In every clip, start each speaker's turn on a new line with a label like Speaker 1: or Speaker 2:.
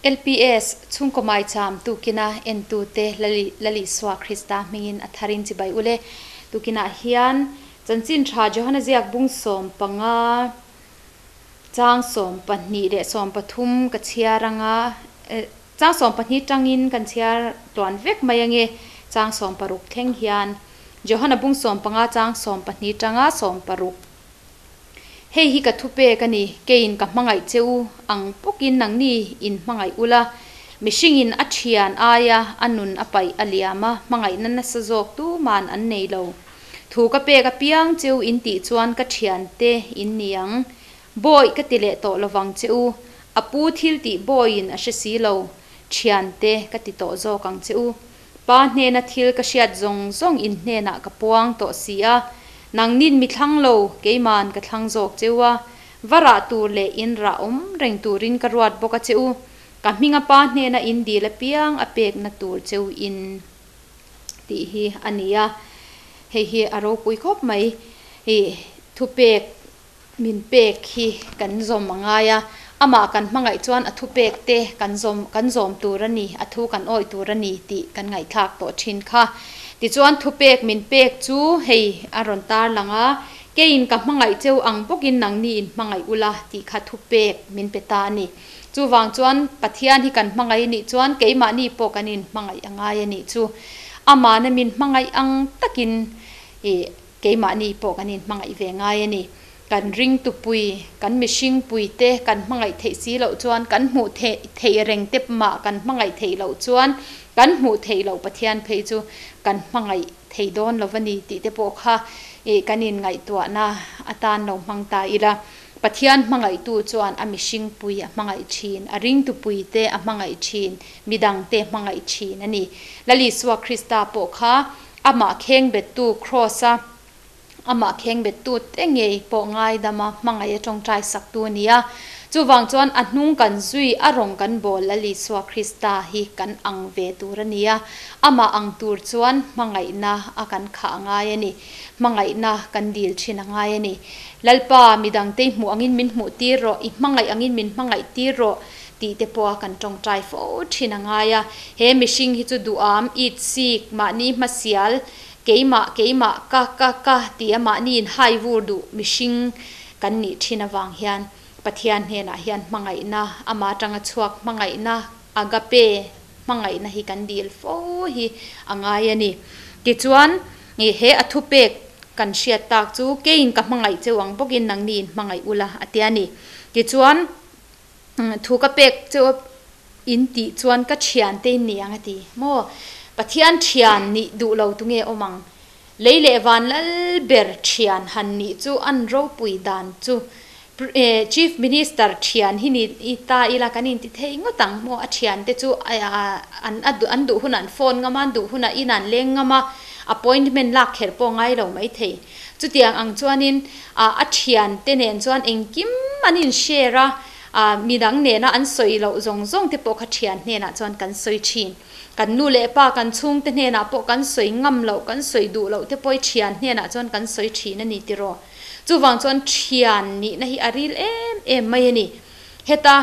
Speaker 1: LPS, Chhungkaw Maicham tukina entute Lalisua Krista hmingin a tharin chibai ule. Tukinah hian Chanchin Tha Johana ziak bung 15 chang 12 leh 13 ka chhiar anga chang 12 tangin kan chhiar tluan vek mai ange chang 16 thleng hian Johana bung 15 chang 12 tanga 16. Hei hi ka thupek a ni, keiin ka hmangaih che u ang bawkin nangni in hmangaih ula, mihringin a thian aia a nun a paih a liam a, hmangaihna nasa zawk tuman an nei lo. Thu ka pek apiang che u in tih chuan ka thiante in ni ang. Bawi ka ti leh tawh lovang che u, a pu thil tih bawiin a hre si lo, thiante ka ti tawh zawk ang che u. Pa hnena thil ka hriat zawng zawng in hnenah ka puang tawh si a, nangnin mi thlang lo, keiman ka thlang zawk che u a, va rah tur leh in rah awm reng turin ka ruat bawk a che u, ka hminga pa hnena in dil apiang a pekna tur che u in tih hi a ni a, hei hi a ropui khawp mai. Ih thupek Min pek hi kan zawm a ngai a, amah kan hmangaih chuan a thupek te kan zawm kan zawm tur a ni, a thu kan awih tur a ni tih kan ngaihthlak tawh thin kha. Tichuan thupek min pek chu hei a rawn tar lang a, keiin ka hmangaih cheu ang bawkin nangni in hmangaih ula tih kha thupek min pe ta a ni. Chuvang chuan Pathian hi kan hmangaih a nih chuan keimahni pawh kan in hmangaih a ngai a nih chu. Amahna min hmangaih ang takin ih Keimahni pawh kan inhmangaih ve ngai a ni. Kan ringtupui, kan mihringpuite kan hmangaih theih si loh chuan, kan hmuh theih reng te mah kan hmangaih theih loh chuan, kan hmuh theih loh Pathian phei chu kan hmangaih thei dawn lo va ni tih te pawh kha kan inngaihtuahna atan lo hmang ta ila. Pathian hmangaihtu chuan a mihringpui a hmangaih thin, a ringtupuite a hmangaih thin, midangte hmangaih thin a ni. Lal Isua Krista pawh kha Amah khengbettu Kraws-a amah khengbettu te ngei pawh ngaidama hmangaih a tawngtai saktu a ni a. Chuvang chuan a hnung kan zui a rawng kan bawl Lal Isua Krista hi kan ang ve tur a ni a. Amah ang tur chuan hmangaihna a kan khah a ngai a ni. Hmangaihna kan dil thin a ngai a ni. Lalpa, midangte i hmuh angin min hmuh tir rawh, i hmangaih angin min hmangaih tir rawh. Tih te pawha kan tawngtai fo thin a ngai a, he mihring hi chu duham, it, sik, mahni hmasial, keimah, keimah, ka, ka, ka ti a mahni in hai vur duh mihring kan nih thin avang hian Pathian hnenah hian hmangaihna, ama atanga chhuak hmangaihna, agape hmangaihna hi kan dil fo hi a ngai a ni. Tichuan, he a thupek kan hriat tak chu keiin ka hmangaih cheu ang bawkin nangni in hmangaih ula a ti a ni. Tichuan, Thu ka pek chu in tih chuan ka thian te in ni ang a ti maw? Pathian thian nih duh lo tu nge awm ang? Lei leh van lal ber thian han nih chu an ropui dan chu Chief Minister thian hi ni ta ila kan inti thei ngawt ang maw? A thian te chu an duh hunah an phone ngam a, an duh hunah in an leng ngam a, appointment lak kher pawh ngai lo maithei. Chutiang ang chuanin a thiante nen chuan engkim an in share a, midang nena an sawi loh zawng zawng te pawh kha thian hnenah chuan kan sawi thin. Kan nu leh pa, kan chhungte hnenah pawh kan sawi ngam loh, kan sawi duh loh te pawh i thian hnenah chuan kan sawi thin a ni tiraw. Chuvang chuan thian nihna hi a ril em em mai a ni. Heta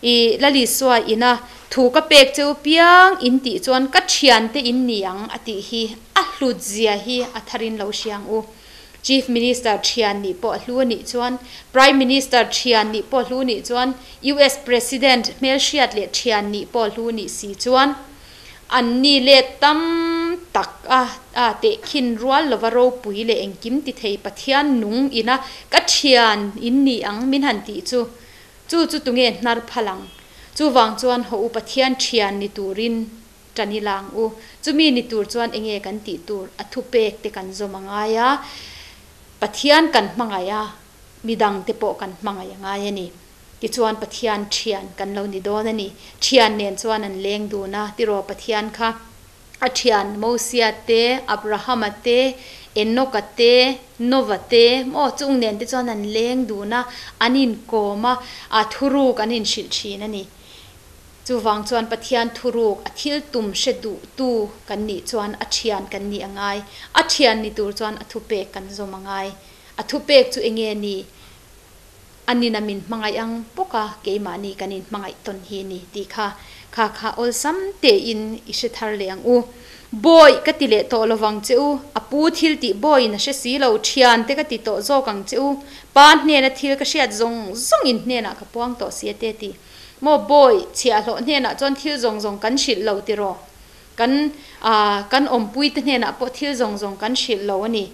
Speaker 1: i Lalisua ina thu ka pek cheu piang in tih chuan ka thiante in ni ang a tih hi a hlut zia hi a tharin lo hriang u. Chief Minister thian nih pawh a hlu a nih chuan, Prime Minister thian nih pawh a hlu nih chuan, US President hmelhriat leh thian nih pawh a hlu nih si chuan an ni let tam tak a a tehkhin rual lova ropui leh engkim ti thei Pathian nung ina ka thian in ni ang min han tih chu Chu chu tunge hnar phal ang? Chuvang chuan haw u Pathian thian ni turin tan i lang u. Chumi ni tur chuan enge kan tih tur a thupek te kan zawm a ngai a, Pathian kan hmangaih a, midang te pawh kan hmangaih a ngai a ni. Tichuan Pathian thian kan lo ni dawn a ni. Thian nen chuan an leng dun a, tiraw Pathian kha A thian Mosia te, Abrahama te, Enoka te, Nova te, maw chung nen te chuan an leng dun a, an inkawm a, a thuruk an inhrilh thin a ni. Chuvang chuan Pathian thuruk a thil tum hre duh tu kan nih chuan a thian kan nih a ngai. A thian ni tur chuan a thupek kan zawm a ngai. A thupek chu enge ni? Anin a min hmangaih ang bawk a, keimahni kan in hmangaih tawn hi ni tih kha kha kha awlsam tein i hre thar leh ang u. Bawi ka ti leh tawh lovang che u, a pu thil tih bawiin a hre si lo, thian te ka ti tawh zawk ang che u, pa hnena thil ka hriat zawng zawng in hnenah ka puang tawh si a te ti. Maw bawi, chhiahhlawh hnenah chuan thil zawng zawng kan hrilh lo tiraw? Kan kan awmpui te hnenah pawh thil zawng zawng kan hrilh lo a ni.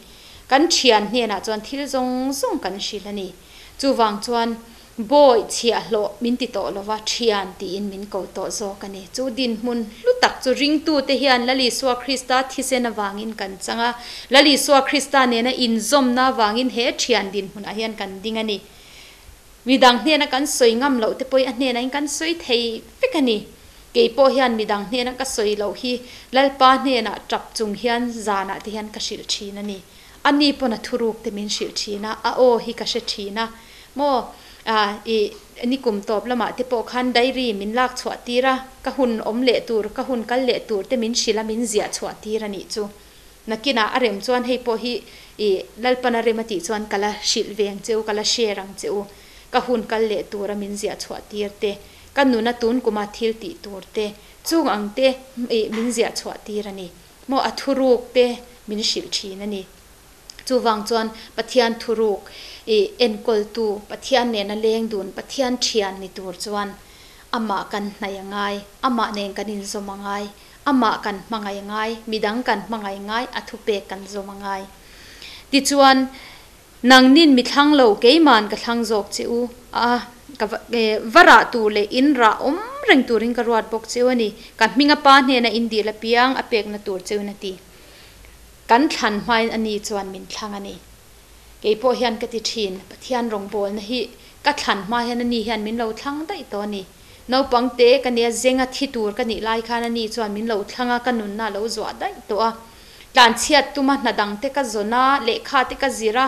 Speaker 1: Kan thian hnenah chuan thil zawng zawng kan hrilh a ni. Chuvang chuan bawi chhiahhlawh min ti tawh lova thian tiin min ko tawh zawk a ni. Chu dinhmun hlu tak chu ringtute hian Lal Isua Krista thisen avangin kan chang a, Lal Isua Krista nena inzawmna avangin he thian dinhmunah hian kan ding a ni. Midang hnena kan sawi ngam loh te pawhin a hnenah in kan sawi thei vek a ni. Kei pawh hian midang hnena ka sawi loh hi Lalpa hnenah tap chung hian zanah te hian ka hrilh thin a ni. A ni pawn a thuruk te min hrilh thin a, a aw hi ka hre thin a. Maw i nikum tawp lamah te pawh khan diary min lak chhuah tir a, ka hun awm leh tur, ka hun kal leh tur te min hrilh a, min ziah chhuah tir a nih chu. Nakinah a rem chuan hei pawh hi i Lalpan a rem a tih chuan ka la hrilh ve ang che u, ka la share ang che u. Ka hun kal leh tura min ziah chhuah tir te, ka nuna tun kuma thil tih tur te, chung ang te i min ziah chhuah tir a ni. Maw a thuruk te min hrilh thin a ni. Chuvang chuan Pathian thuruk i enkawltu, Pathian nena leng dun, Pathian thian ni tur chuan amah kan hnaih a ngai, amah nen kan inzawm a ngai. Amah kan hmangaih ngai, midang kan hmangaih ngai, a thupek kan zawm a ngai. Tichuan, Nangnin mi thlang lo, keiman ka thlang zawk che u a, ka va rah tur leh in rah awm reng turin ka ruat bawk che u a ni. Ka hminga pa hnena in dil apiang a pekna tur che u in a ti. Kan thlan hmain a ni chuan min thlang a ni. Kei pawh hian ka ti thin, Pathian rawngbawlna hi ka thlan hma hian a ni hian min lo thlang daih tawh a ni. Naupang te ka nia zenga thi tur ka nih lai khan ani chuan min lo thlang a, ka nunna a lo zuah daih tawh a. Tlanchhiat tuma hna dang te ka zawn a, lehkha te ka zir a,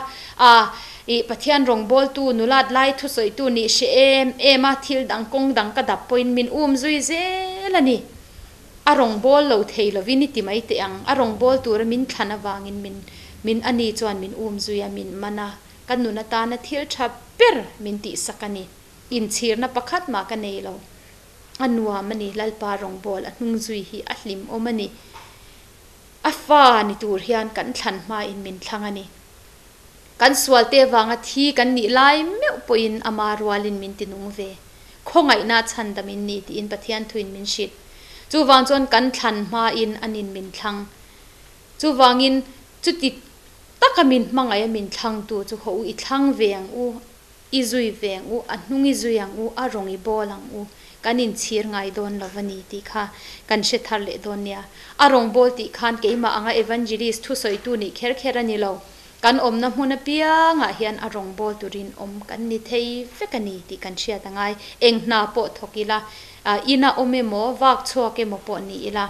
Speaker 1: ah ih Pathian rawngbawltu nulat lai thusawitu nih hre em em a, thil dang kawng dang ka dap pawhin min um zui zel a ni. A rawngbâwl lo thei lovin i ti mai teh ang, a rawngbâwl tura min thlan avangin min min ani chuan min um zui a, min man a, ka nun atana thil tha ber min tihsak a ni. Inchhirna pakhat mah ka nei lo. A nuam a ni, Lalpa rawngbâwl a hnung zui hi a hlimawm a ni. A fa ni tur hian kan thlan hmain min thlang a ni. Kan sualte vanga thi kan nih lai meuh pawhin ama rualin min ti nung ve. Khawngaihna chhandam in ni tiin Pathian thuin min hrilh. Chuvang chuan kan thlan hmain anin min thlang. Chuvangin chuti taka min hmangaih a min thlangtu chu haw u i thlang ve ang u. I zui ve ang u, a hnung i zui ang u, a rawng i bawl ang u, kan inchhir ngai dawn lo va ni tih kha kan hre thar leh dawn nia. A rawng bawl tih khan keimah anga evangelist thusawitu nih kher kher a ni lo. Kan awmna hmun apiangah hian a rawng bawl turin awm kan ni thei vek a ni tih kan hriat a ngai. Eng hna pawh thawk ila, ina awm emaw, vak chhuak emaw pawh ni ila,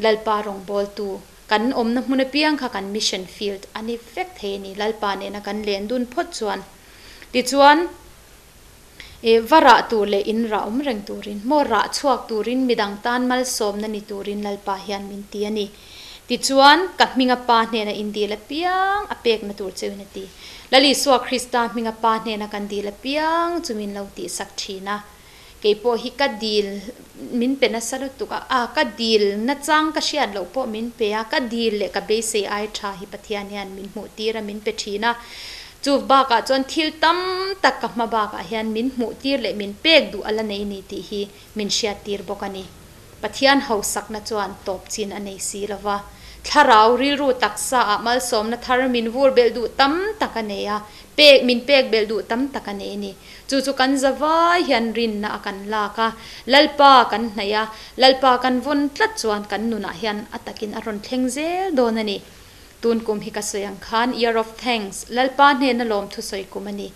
Speaker 1: Lalpa rawngbawltu kan awmna hmun apiang kha kan mission field a ni vek thei a ni, Lalpa nena kan len dun phawt chuan. Tichuan, ih va rah tur leh in rah awm reng turin, maw rah chhuak turin midang tan malsawmna ni turin Lalpa hian min ti a ni. Tichuan, ka hminga Pa hnena in dil apiang a pekna tur cheuin a ti. Lal Isua Krista hminga Pa hnena kan dil apiang chu min lo tihsak thin a. Kei pawh hi ka dil min pe nasa lutuk a, a ka dil nachang ka hriat loh pawh min pe a, ka dil leh ka beisei ai tha hi Pathian hian min hmuh tir a, min pe thin a. Chu bakah chuan thil tam tak ka hma bakah hian min hmuh tir leh min pek duh a la nei ni tih hi min hriat tir bawk a ni. Pathian hausakna chuan tawp chin a nei si lo va, thlarau rilru taksa ah malsawmna thar min vur belh duh tam tak a nei a, pek min pek belh duh tam tak a nei a ni. Chu chu kan zavai hian rinna a kan lak a, Lalpa kan hnaih a, Lalpa kan vawn tlat chuan kan nunah hian a takin a rawn thleng zel dawn a ni. Tun kum hi ka sawi ang khan Year of Thanks, Lalpa hnena lawmthu sawi kum a ni.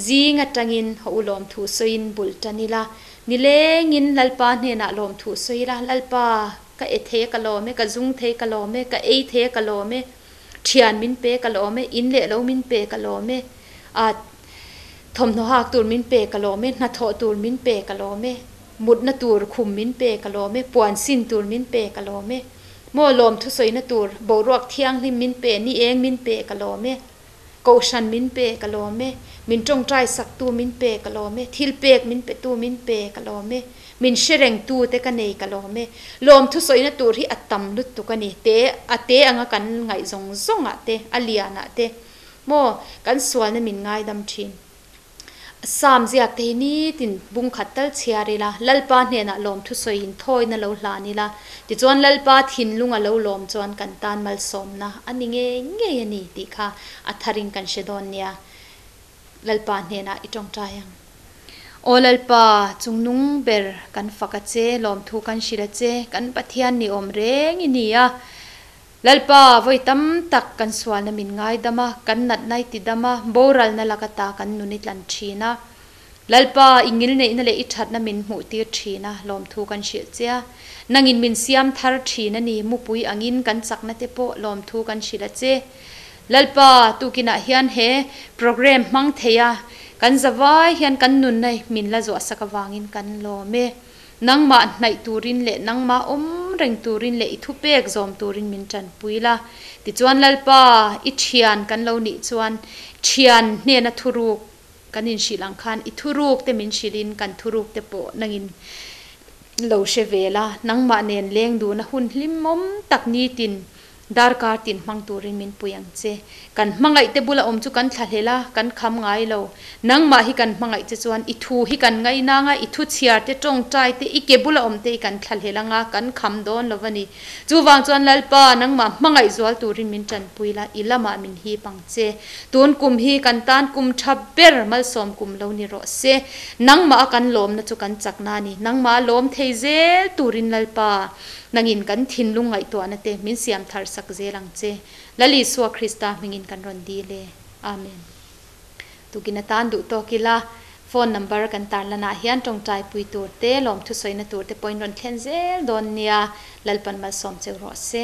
Speaker 1: Zing atangin haw u lawmthu sawiin bul tan ila, nilengin Lalpa hnenah lawmthu sawi ila, Lalpa, ka e thei a ka lawm e, ka zung thei ka lawm e, ka ei thei a ka lawm e, thian min pe ka lawm e, in leh lo min pe ka lawm e, ah, thawmhnaw hak tur min pe ka lawm e, hnathawh tur min pe ka lawm e, mutna tur khum min pe ka lawm e, puan sin tur min pe ka lawm e. Maw lawm thusawina tur boruak thianghlim min pe, ni eng min pe ka lawm e. Kohhran min pe ka lawm e, min tawngtai saktu min pe ka lawm e, thilpek min petu min pe ka lawm e, min hre rengtu te ka nei ka lawm e. Lawmthu sawina tur hi a tam lutuk a ni. Te a te anga kan ngaih zawng zawngah te, a lianah te maw kan sualna min ngaidam thin. Sam ziak te hi nitin bung khat tal chhiar ila, Lalpa hnenah lawmthu sawiin thawina lo hlan ila, tichuan Lalpa thinlung a lo lawm chuan kan tan malsawmna a ni ngei ngei a ni tih kha a tharin kan hre dawn nia. Lalpa hnenah i tawngtai ang. Aw Lalpa, chungnung ber kan fak a che, lawmthu kan hrilh a che, kan Pathian ni awm reng i ni a. Lalpa, vawi tam tak kan sualna min ngaidam a, kan natna i tidam a, boralna laka ta kan nun i tlan thin a. Lalpa, i ngilneihna leh i thatna min hmuhtir thin a, lawmthu kan hrilh che a. Nangin min siam thar thin a ni, mupui angin kan chakna te pawh lawmthu kan hrilh a che. Lalpa, tukinah hian he programme hmang thei a, kan zavai hian kan nunna min la zuahsak avangin kan lawm e. Nangmah hnaih turin leh nangmah awm reng turin leh i thupek zawm turin min tanpui la. Tichuan Lalpa, i thian kan lo nih chuan thian hnena thuruk kan inhrilh ang khan i thuruk te min hrilhin kan thuruk te pawh nangin lo hre ve la. Nangmah nen leng duhna hun hlimawm tak nitin Darkar tin hmang turin min pui ang che. Kan hmangaih te bula awm chu kan thlahlel a, kan kham ngai lo. Nangmah hi kan hmangaih che chuan i thu hi kan ngainang a, i thu chhiar te, tawngtai te, i ke bula awm te hi kan thlahlel ang a, kan kham dawn lo a ni. Chuvang chuan Lalpa, nangmah hmangaih zual turin min tanpui la, i lamah min hip ang che. Tun kum hi kan tan kum tha ber malsawm kum lo ni rawh se. Nangmah a kan lawmna chu kan chakna a ni. Nangmah a lawm thei zel turin Lalpa. Nangin kan thinlung ngaihtuahna te min siam thar sak zel ang che. Lal Isua Krista hmingin kan rawn dil e. Amen. Tukin atan duh tawk ila, phone number kan tarlanah hian tawngtai pui tur te, lawmthu sawina tur te pawhin rawn thlen zel dawn nia. Lalpan malsawm cheu rawh se.